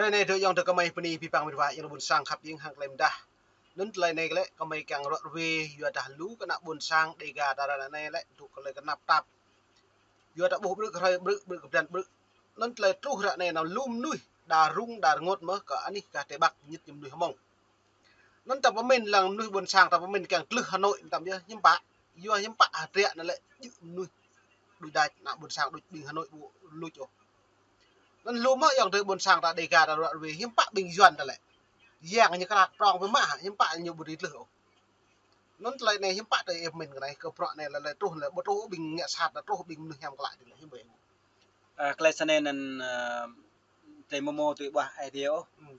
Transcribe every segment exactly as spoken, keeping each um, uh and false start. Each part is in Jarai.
Hrơi anai dŏ ayŏng adơi gơmơi bơni abih bang met wa ayŏng adơi ƀuôn sang khăp jing hăng tơlơi mơdah. Anŭn tơlơi anai lĕ gơmơi kiăng ruai ruai yua dah lu kơ ană ƀuôn sang Dega ta ră anai lĕ dŏ kơ tơlơi kơnap tap. Yua dah ƀuh ƀrư̆ hrơi ƀrư̆, ƀrư̆ kơ blan ƀrư̆. Anŭn tơlơi truh ră anai nao lu mơnuih đa rŭng đa rơngot mơ̆ kơ anih gah Tây Bắc, ñu mơnuih Hmông. Anŭn ta pơmĭn lăng mơnuih ƀuôn sang ta pơmĭn kiăng glưh Hà Nội anŭn tăm yơh, hiư̆m pă. Yua hiư̆m pă hơdră anŭn lĕ djơ̆ mơnuih đuaĭ đač ană ƀuôn sang đuaĭ ƀing Hà Nội ƀu luč ôh. Anŭn lu mơ̆ ayŏng adơi ƀuôn sang ta Dega ta ruai ruai hiư̆m pă ƀing Yuan ta lĕ. Yang ñu kra prong biă mă, hiư̆m pă ñu ƀu dưi glưh ôh. Anŭn tơlơi anai hiư̆m pă tơlơi ih pơmĭn kơ anai, kơ bruă anai lĕ, lĕ truh lĕ, ƀu truh ƀing ngă sat, lĕ truh ƀing mơnuih hiam klă tih lĕ, hiư̆m pă. Ơ, tơlơi sơnai anŭn, ơ, tơlơi mơmô tui ƀuah Aê Diê ôh. Hmm.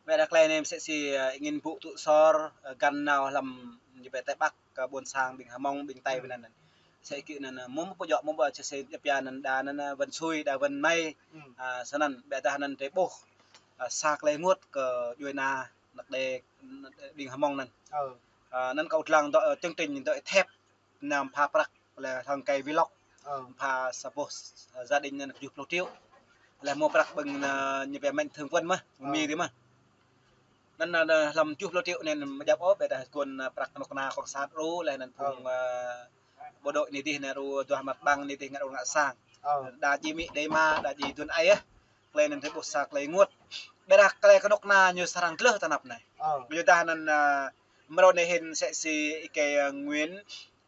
Wơ̆t dah tơlơi anai mơsĕ si, ơ, angĭn ƀu tŭ sor, ơ, găn nao hlăm ñu pơ Tây Bắc, kơ ƀuôn sang ƀing Hmông, ƀing Tây Hmm. ƀơi anŭn. Mơsĕ kơ anŭn, ơ, mơ̆ pơjŏ mơ̆ ƀu čih sĕ jăp ya anŭn đa anŭn, ơ, Wen Sui, đa Wen Mai. Hmm. Ơ, sơnăn, wơ̆t dah anŭn tơlơi ƀuh, ơ, sa tơlơi rơngot kơ djuai ania, ană đe, ƀing Hmông anŭn. Ơ. Ơ, anŭn kâo lăng dŏ, ơ, chương trình dŏ thep, anăm pha prăk lĕ hăng kơ vlog. Ơ. Pha sa boh, ơ, gia đình anŭn kơjuh pluh triệu. Lĕ mơ̆ prăk ƀing, ơ, ñu pơmĭn Thương Quân mơ̆, Ơ. Mi dih mơ̆. Anŭn, ơ, hlăm kơjuh pluh triệu anŭn mơ̆ djăp ôh, wơ̆t dah kơ anŭn, ơ, prăk kơnuk kơna cộng sản ru, lĕ anŭn phung, Ơ. ơ, bộ đội anai dih anŭn ru duah mơ̆t ƀăng anai dih ngă ru ngă sang. Ơ. Đa ji mĭ đa ma, đa ji dun ai ơ. Tơlơi anŭn tơlơi ƀuh sa tơlơi rơngot. Wơ̆t dah tơlơi kơnuk kơna ñu srăng glưh tơnap anai. Ơ. Yua dah anŭn, ơ, mrô anai hĭn mơsĕ si ih kơ, ơ, Nguyễn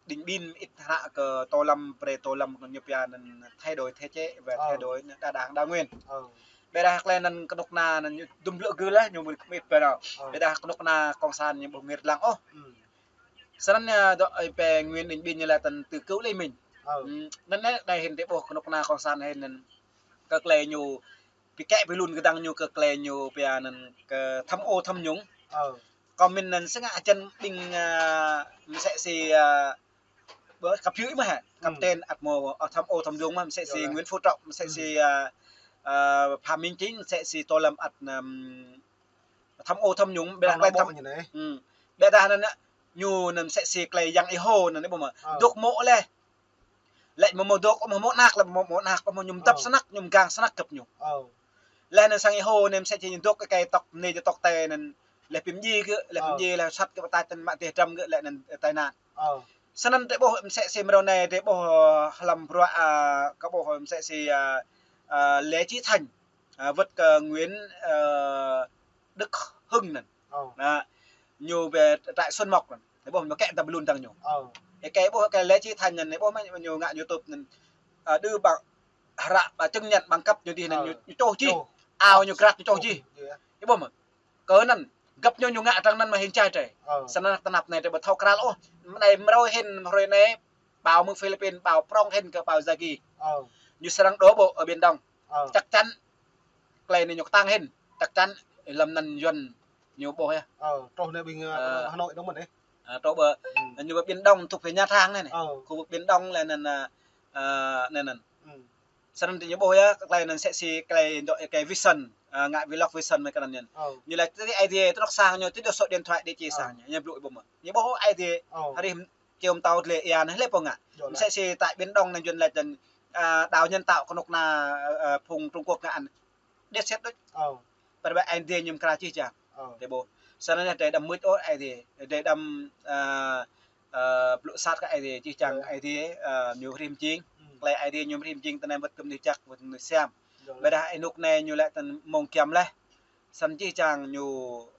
Đình Bin ih hră kơ Tô Lâm, brơi Tô Lâm ñu pia anŭn thay đổi thể chế và thay Ờ. đổi đa đảng đa nguyên. Ờ. Wơ̆t dah tơlơi anŭn kơnuk kơna anŭn ñu dŭm blư̆ gưl lah, ñu mơ̆n kơmĭt ƀơi anŭn. Ờ. Wơ̆t dah kơnuk kơna cộng sản ñu ƀu ngir lăng ôh. Ừ. Sơnăn, ơ, dŏ, ơ, pơ Nguyễn Đình Bin ñu lĕ tơlơi tự cứu lấy mình. Ờ. Ừ, anŭn lĕ đa hĭn tơlơi ƀuh kơnuk kơna cộng sản hĭn anŭn kơ tơlơi ñu pi kĕ pi lun kơdăng ñu kơ tơlơi ñu pia anŭn kơ tham ô tham nhũng. Ờ. Kơ mĭn anŭn sơngă hơjăn ƀing, ơ, mơsĕ si, ơ, ƀơ kăp jư̆ mơ̆ hă? Kăp Ừ. trên ăt mơ̆, ơ, tham ô tham nhũng mơ̆, mơsĕ si Rồi. Nguyễn Phú Trọng, mơsĕ Ừ. si, ơ, ơ, Phạm Minh Chính, mơsĕ si Tô Lâm ăt, ưm, tham ô tham nhũng, ƀiă Trong tơlơi nó tham bộ như này. Ừ. Ƀiă dah anŭn, ñu anŭn mơsĕ si tơlơi yang ih hô anŭn ƀu mơ̆. Ờ. Dŏ mơ̆ lĕ. Lĕ mơ̆ mơ̆ dŏ, mơ̆ mơ̆ anak, lĕ mơ̆ mơ̆ anak, mơ̆ ñu mơdăp Ờ. snăk, ñu mơgang snăk kơ ñu. Ờ. Lĕ anŭn sang ih hô anŭn mơsĕ si ñu dŏ kơ kơi tŏk anai djŏ tŏk tơi anŭn lĕ pim ji kơ, lĕ pim Ờ. ji lĕ sat kơ pơtač tơnăn mă tih dram kơ lĕ anŭn tai nạn. Ờ. Sơnăn tơlơi ƀuh mơsĕ si mrô anai tơlơi ƀuh, ơ, hlăm bruă, ơ, kơ ƀuh mơsĕ si, ơ, ơ, Lê Chí Thanh, ơ, wơ̆t kơ Nguyễn, ơ, Đức Hưng anŭn. Ờ. Anŭn, ñu pơ trại Xuân Mộc anŭn. Tơlơi ƀuh mơ̆ kĕ ta ƀu lun tơdang ñu. Ờ. Ơ kơi ƀuh kơ Lê Chí Thanh anŭn, tơlơi ƀuh mơ̆ ñu ngă YouTube anŭn. Ơ, đơ ƀăng hră ƀăng chứng nhận bằng cấp ñu dih anŭn, Ờ. ñu, ñu čoh jih. Čoh. Ao ñu grăt ñu čoh Čoh jih. Jih, jih. Tơlơi ƀuh mơ̆. Kơ anŭn, găp ñu ñu ngă tơdang anŭn mơ̆ hĭn čai tơlơi. Ờ. Sơnăn tơnap anai tơlơi ƀu thâo krăl ôh. Mơ̆ anai mrô hĭn hrơi anai, ƀâo mơ̆ng Philippin, ƀâo prong hĭn kơ ƀâo Zagi. Ờ. Ñu srăng đổ bộ ở Biển Đông. Ờ. Chắc chắn tơlơi anai ñu kơtang hĭn. Chắc chắn lăm anŭn Yuan ñu ƀuh yơh. Ờ, truh anai ƀing, ơ, Ờ. Hà Nội dŏ mơ̆n ih. Ơ, truh ƀơ, Ừ. ñu ƀơ Biển Đông thuộc về Nha Trang anai anai. Ờ. Khu vực Biển Đông lĕ anŭn, ơ, ơ, anŭn anŭn. Ừ. Sơnăn tơlơi ñu ƀuh yơh, tơlơi anŭn mơsĕ si tơlơi dŏ kơ vision, ơ, ngă vlog vision mơ̆ kơ anŭn anŭn. Ờ. Ñu lĕ tui Aê Diê, tơlơi sang ñu, tui dŏ số điện thoại địa chỉ Ờ. sang ñu, ñu blŭ ƀu mơ̆. Ñu ƀuh Aê Diê, Ờ. hari hăm kiêu mtao tơlơi ia anŭn lĕ pô ngă. Dŏ Mơsĕ lĕ. Si tại Biển Đông anŭn Yuan lĕ anŭn, ơ, đào nhân tạo kơnuk kơna, ơ, ơ, phung Trung Quốc ngă anŭn. Điêt sĕt đôč. Ờ. Pơ ƀơi Aê Diê ñu mơkra jih jang. Ờ. Tơlơi ƀuh. Sơnăn anai drơi đăm mưč ôh Aê Diê. Drơi đăm, ơ, ơ, blŭ sat kơ Aê Diê, jih jang Ờ. Aê Diê, ơ, ñu rĭm jing. Ừ. Tơlơi Aê Diê ñu rĭm jing tơnăn wơ̆t kơ mơnuih jăk, wơ̆t kơ mơnuih siam. Dŏ Ƀiă lĕ. Dah ih rơnŭk anai ñu lĕ tơnăn mơ̆ng giăm leh. Sơnăn jih jang ñu,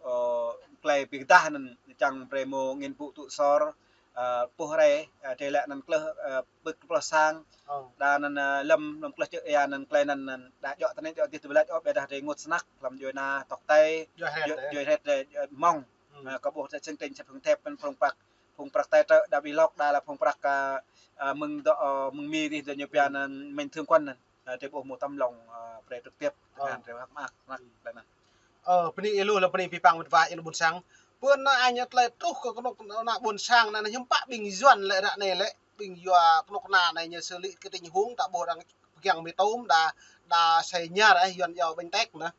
ơ, tơlơi pơdah anŭn čang brơi mơ̆ angĭn ƀu tŭ sor, ơ, puh rai, ơ, drơi lĕ anŭn kleh, ơ, pơ̆k pơ̆k sang. Ờ. Đa anŭn, ơ, lăm, lăm kleh čư̆ ia anŭn tơlơi anŭn, anŭn, đa djŏ tơnăn djŏ dih tơlơi ôh, ƀiă dah drơi rơngot snăk, lăm djuai ania tŏk tơi, Djuai hrĕt djuai, dih. Djuai hrĕt, ơ, Hmông. Ừ. Ơ, kơ ƀuh tơlơi chương trình sat phung thep, phung prăk, phung prăk tài trợ, đa vlog, đa lĕ phung prăk, ơ, ơ, mơ̆ng dŏ, ơ, mơ̆ng Mi dih, dŏ ñu pia Ừ. anŭn Mạnh Thường Quân anŭn. Ơ, tơlơi ƀuh mơ̆ tăm lòng, ơ, brơi trực tiếp, Ờ. tơngan drơi hơ̆k mơak, mơak, Ừ. tơlơi anŭn. Ơ, bơni ih lu lĕ bơni abih bang met wa ih lu ƀuôn sang. Pơ anai ñu tơlơi truh kơ kơnuk kơna ƀuôn sang anai hiư̆m pă ƀing Yuan lĕ ră anai lĕ, ƀing yua kơnuk kơna anai ñu xử lý kơ tình huống ta ƀuh arăng pơgang mì tôm đa, đa sai ñar ơ Yuan yua ƀañ tĕk anŭn.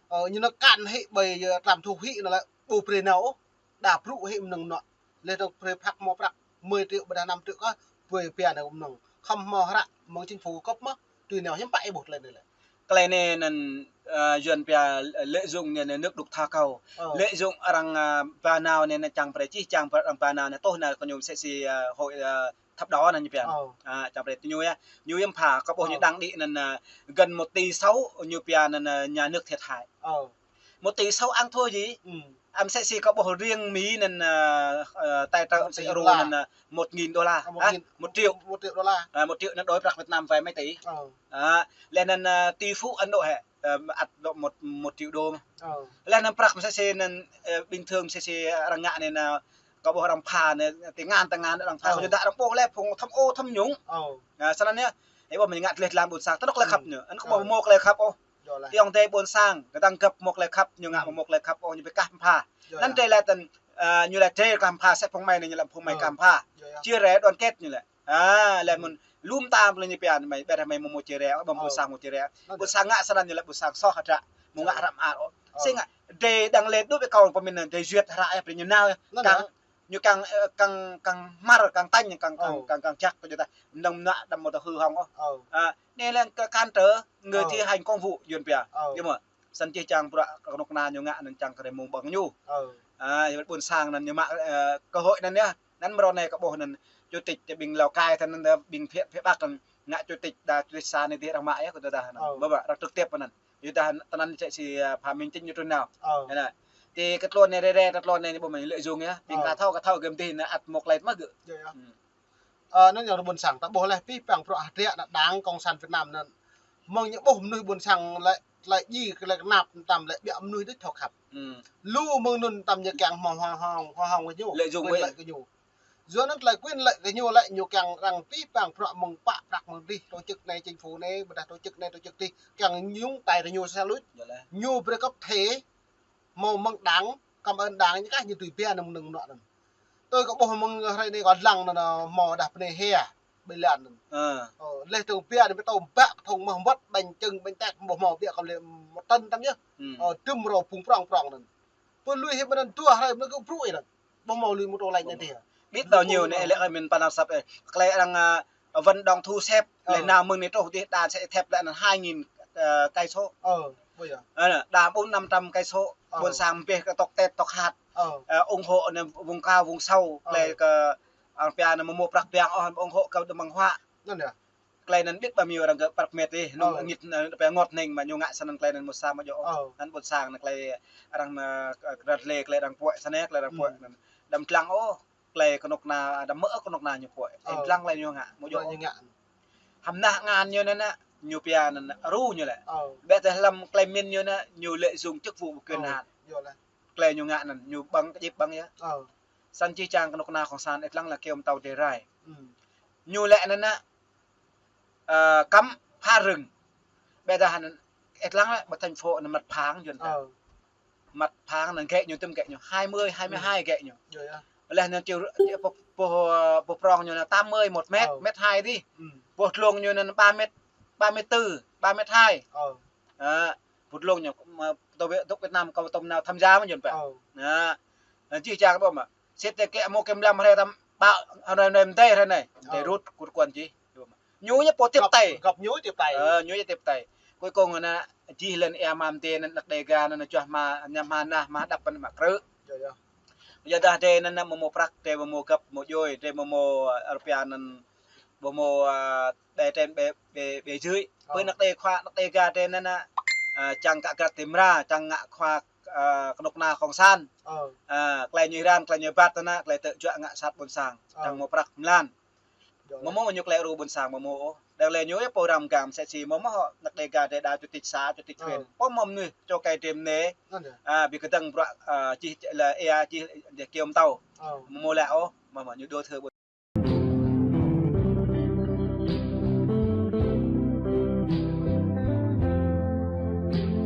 Ơ, ñu anŭn kăn hĭ ƀơi, ơ, tlam thuh hĭ anŭn lĕ ƀu brơi nao ôh, đa brŭ hĭ mơnơ̆ng anŭn. Leh dŏ brơi phak hmâo prăk mười triệu ƀôdah năm triệu kơ brơi pia anŭn mơnơ̆ng. Khŏm hmâo hră mơ̆ng chính phủ cấp mơ̆, tui nao hiư̆m pă ih ƀuh tơlơi anai lĕ. Tơlơi anai anŭn, Ơ, Yuan pia lợi dụng nhà nước độc thả câu. Ơ. Lợi dụng arăng, ơ, ba nao anai, anai čang brơi čih, čang brơi arăng ba nao anai, tŏh anai kơ ñu mơsĕ si, ơ, hội, ơ, thập đó anai ñu pia. Ơ. Ơ, čang brơi tơ ñu yơh. Ñu yơh pha, kơ ƀuh ñu đăng đĭ anŭn, ơ, gần một tỷ sáu ñu pia anŭn, ơ, nhà nước thiệt hại. Ơ. Một tỷ sáu ăn thua gì? Ừ. Ơ, mơsĕ si kơ ƀuh riêng Mỹ anŭn, ơ, ơ, tài trợ mơsĕ si Ru anŭn, ơ, một nghìn đô la. Ơ, một nghìn. Một triệu. Một triệu đô la. Ơ, một triệu anŭn đối prăk Việt Nam vài mấy tỷ. Ơ. Ơ, lĕ anŭn, ơ, tỷ phú Ấn Độ hĕ. Ơ, ăt dŏ một, một triệu đô mơ̆n. Ơ. Lĕ anŭn prăk mơsĕ si anŭn, ơ, bình thường mơsĕ si arăng ngă anai anŭn, kơ ƀuh arăng pha anai, tơngan tơngan arăng pha, ơ, kơ ñu đa arăng ƀuh lĕ phung thâm ô thâm nhũng. Ơ. Ơ, snăn yơh. Ơ, ƀuh mơ̆n ngă tơlơi tlam ƀôn sang, tơnŏk tơlơi khăp ñu. Anŭn kơ ƀuh mơ̆ mơ̆ tơlơi khăp ôh. Yơh lĕ. Tiong tê ƀôn sang, kơtang gơ̆p mơ̆ tơlơi khăp, ñu ngă mơ̆ mơ̆ tơlơi khăp ôh, ñu ƀu kah pha. Yơh lĕ. Anŭn tê lĕ tơ̆n, ơ, ñu lĕ tê kah pha, sĕ phung mơi anai ñu lĕ phung mơi kah pha. Yơh lĕ. Chia rẽ đoàn kết ñu lĕ. Ơ, lĕ mơ̆n lŭm tam lĕ ñu pia mơi, ƀĕ mơi mơ̆ mơ̆ chia rẽ, ƀăm ƀôn sang mơ̆ chia rẽ. Ƀôn sang ngă snăn ñu lĕ ƀôn sang soh hră. Mơ̆ ngă hră mơar ôh. Ơ. Sĭt ngă, drơi đang lĕ đup kơ kâo pơmĭn anŭn, drơi djuai hră yơh, brơi ñu nao yơh. Anŭn kang, ñu kang, ơ, kang, kang hmar, kang tañ, kang, kang, kang, kang jak kơ djơ̆ ta. Mơnơ̆ng mơnuă đăm mơ̆ ta hư hŏng ôh. Ơ. Ơ, anai lĕ kơ cản trở người thi hành công vụ Yuan pia. Ơ. Yơh mơ̆. Snăn čih čang bruă kơ kơnuk kơna ñu ngă anŭn čang kơ drơi mơ̆ng ƀơ̆ng ñu. Ơ. Ơ, yơh ƀôn sang anŭn ñu mă, ơ, cơ hội anŭn yơh. Anŭn mơ̆ ră anai kơ ƀuh anŭn chủ tịch tơ ƀing Lào Cai tơ anŭn tơ ƀing phía, phía Bắc anŭn ngă chủ tịch đa chủ tịch xã anai dih arăng mă yơh kơ tơ ta anŭn. Ơ. Ƀă ƀă arăng trực tiếp anŭn. Yua dah tơ anŭn mơsĕ si, ơ, Phạm Minh Chính ñu trŭn nao. Ơ. Yơh anŭn. Tơ kơ tluôn anai rê rê, tơ tluôn anai ñu ƀu mơ̆n lợi dụng yơh. Ƀing ta thâo kơ thâo gơ̆m dih anŭn ăt mơ̆ tơlơi mơ̆ gơ̆. Yơh, yơh. Ơ, anŭn yơh ƀôn sang ta ƀuh lĕ pih păng bruă hơdră anŭn Đảng Cộng sản Việt Nam anŭn. Mơ̆ng ñu ƀuh mơnuih ƀôn sang lĕ, lĕ djai kơ lĕ kơnap tăm lĕ ƀiă mơnuih đôč thâo khăp. Lu mơ̆ng anŭn tăm ñu kiăng hmâo hŏng, hŏng, hŏng, hŏng kơ ñu. Lợi dụng quyền lợi kơ ñu. Yua anŭn tơlơi quyền lợi kơ ñu lĕ ñu kiăng arăng pih păng bruă mơ̆ng pă prăk mơ̆ng dih, tổ chức anai, chính phủ anai, ƀôdah tổ chức anai, tổ chức dih, kiăng nhúng tay kơ ñu sa lŭč. Yơh lĕ. Ñu brơi cấp thẻ, hmâo mơ̆ng Đảng, cảm ơn Đảng, ñu kah ñu tui ƀiă anŭn mơnơ̆ng mơnuă anŭn. Tui kơ ƀuh mơ̆ng hrơi anai kơ lăng anŭn, hmâo đah pơnai hia, ƀơi lăn anŭn. Ơ. Ơ, leh tơ̆ng ƀiă anŭn ƀu tơ̆ng ƀă kơthŭng mơ̆ mơwăt ƀañ čơ̆ng ƀañ tĕk ƀu hmâo ƀiă kơ lĕ một tấn tăm yơh. Ơ, tơ̆m rô phung prŏng prŏng anŭn. Pơ lui hĭ mơ̆n anŭn dua hrơi mơ̆n kơ brŭ anŭn. Ƀu hmâo lui mơtô lañ anŭn dih. Ƀiă tơ̆ ñu anai lĕ kơ mĭn pơnăp săp, ơ. Kơ lĕ arăng, ơ, vận động thu xếp, lĕ nao mơ̆ng anai truh dih đa sẽ thép lĕ anŭn hai nghìn, ơ, cây số. Ơ, ƀu yơh. Ơ, đa bốn năm trăm cây số. Ơ. Ƀôn sang ƀĕ kơ tŏk Tết tŏk hăt. Ơ. Ơ, ủng hộ anai vùng cao vùng sâu, kơ lĕ kơ arăng pia anai mơ̆ mơ̆ prăk biang ôh, ủng hộ cộng đồng văn hóa. Anŭn yơh. Tơlơi anŭn ƀiă ƀă mơ̆ arăng kơ prăk met dih, nŭng ngĭt, ơ, pia ngot hneng mă ñu ngă snăn tơlơi anŭn mơ̆ sa mă djơ̆. Ơ. Anŭn ƀôn sang anŭn tơlơi arăng, ơ, kơ ră lĕ tơlơi arăng puă, snăn tơlơi arăng puă anŭn. Đăm lăng ôh, tơlơi kơnuk kơna, đăm mơ̆ kơnuk kơna ñu puă. Ơ. Lăng tơlơi ñu ngă, mă djơ̆. Tơlơi ñu ngă. Hăm nah ngăn ñu anŭn, ñu pia anŭn Ru ñu lĕ. Ơ. Ƀĕ tơlơi lăm tơlơi mĭn ñu anŭn, ñu lợi dụng chức vụ quyền hạn. Ơ, yơh lĕ. Tơlơi ñu ngă anŭn, ñu ƀơ̆ng, kơjĭp ƀơ̆ng yơh. Ơ. Snăn čih čang kơnuk kơna Cộng sản, ih lăng lĕ kơyâo mơtâo Đê Rai. Ơ. Ñu lĕ anŭn, ơ, cấm phá rừng. Ƀĕ dah anŭn, ih lăng lĕ, ƀơi thành phố anŭn măt phang Yuan ta. Ơ. Măt phang anŭn gĕ ñu tơ̆m gĕ ñu, hai mươi, hai mươi hai gĕ ñu. Yơh, yơh. Leh anŭn čiu, čiu pô, pô, pô prŏng ñu anŭn tám mươi một mét, ơ, mét hai dih. Ơ. Pô dlông ñu anŭn ba mét, ba mét tư, ba mét hai. Ơ. Ơ, pô dlông ñu, mă, tơ Việt, tơ Việt Nam kâo tơ̆m nao tham gia mơ̆ Yuan pă. Ơ. Anŭn. Anŭn čih čang ƀơ̆ mă. Sĭt tơ kĕ mơ̆ kĕ mlam hrơi tăm ƀă, hrơi anai mơdơi hrơi anai. Mơdơi rut kut kuan čih. Ñu ñu pô tiếp tay. Găp ñu tiếp tay. Ơ, ñu ñu tiếp tay. Cuối cùng anŭn, čih lĕ ia mă mơdơi anŭn anăk Đêga anŭn čuah mă, ñăm mă nah mă đăp anŭn mă krư̆. Yơh, yơh. Yua dah drơi anŭn mơ̆ mơ̆ prăk, drơi mơ̆ mơ̆ găp, mơ̆ djơ̆, drơi mơ̆ mơ̆, ơ, rupiah anŭn, mơ̆ mơ̆, ơ, drơi drơi ƀĕ, ƀĕ, ƀĕ jư̆. Ơ. Pơ anăk Đê Khua, anăk Đêga drơi anŭn, ơ, čang kă grat tơmra, čang ngă khua, ơ, kơnuk kơna Cộng sản. Ơ. Ơ, tơlơi ñu răng, tơlơi ñu ƀat anŭn, tơlơi tơ̆ juă ngă sat ƀôn sang. Ơ. Čang mơ̆ prăk mlan. Yơh. Mơ̆ mơ̆ ñu tơlơi Ru ƀôn sang mơ̆ mơ̆ ôh. Đang lĕ ñu yơh pô răm gam mơsĕ si mơ̆ mơ̆ hŏ anăk Đêga drơi đa chủ tịch xã, chủ tịch huyện. Ơ. Pô mơ̆ mơnuih čô kai drơi mơnai. Anŭn yơh. Ơ, ƀing kơdơ̆ng bruă, ơ, čih lĕ ia čih lĕ kơyâo mơtâo. Ơ. Mơ̆ mơ̆ lĕ ôh, mơ̆ mơ̆ ñu đô thơ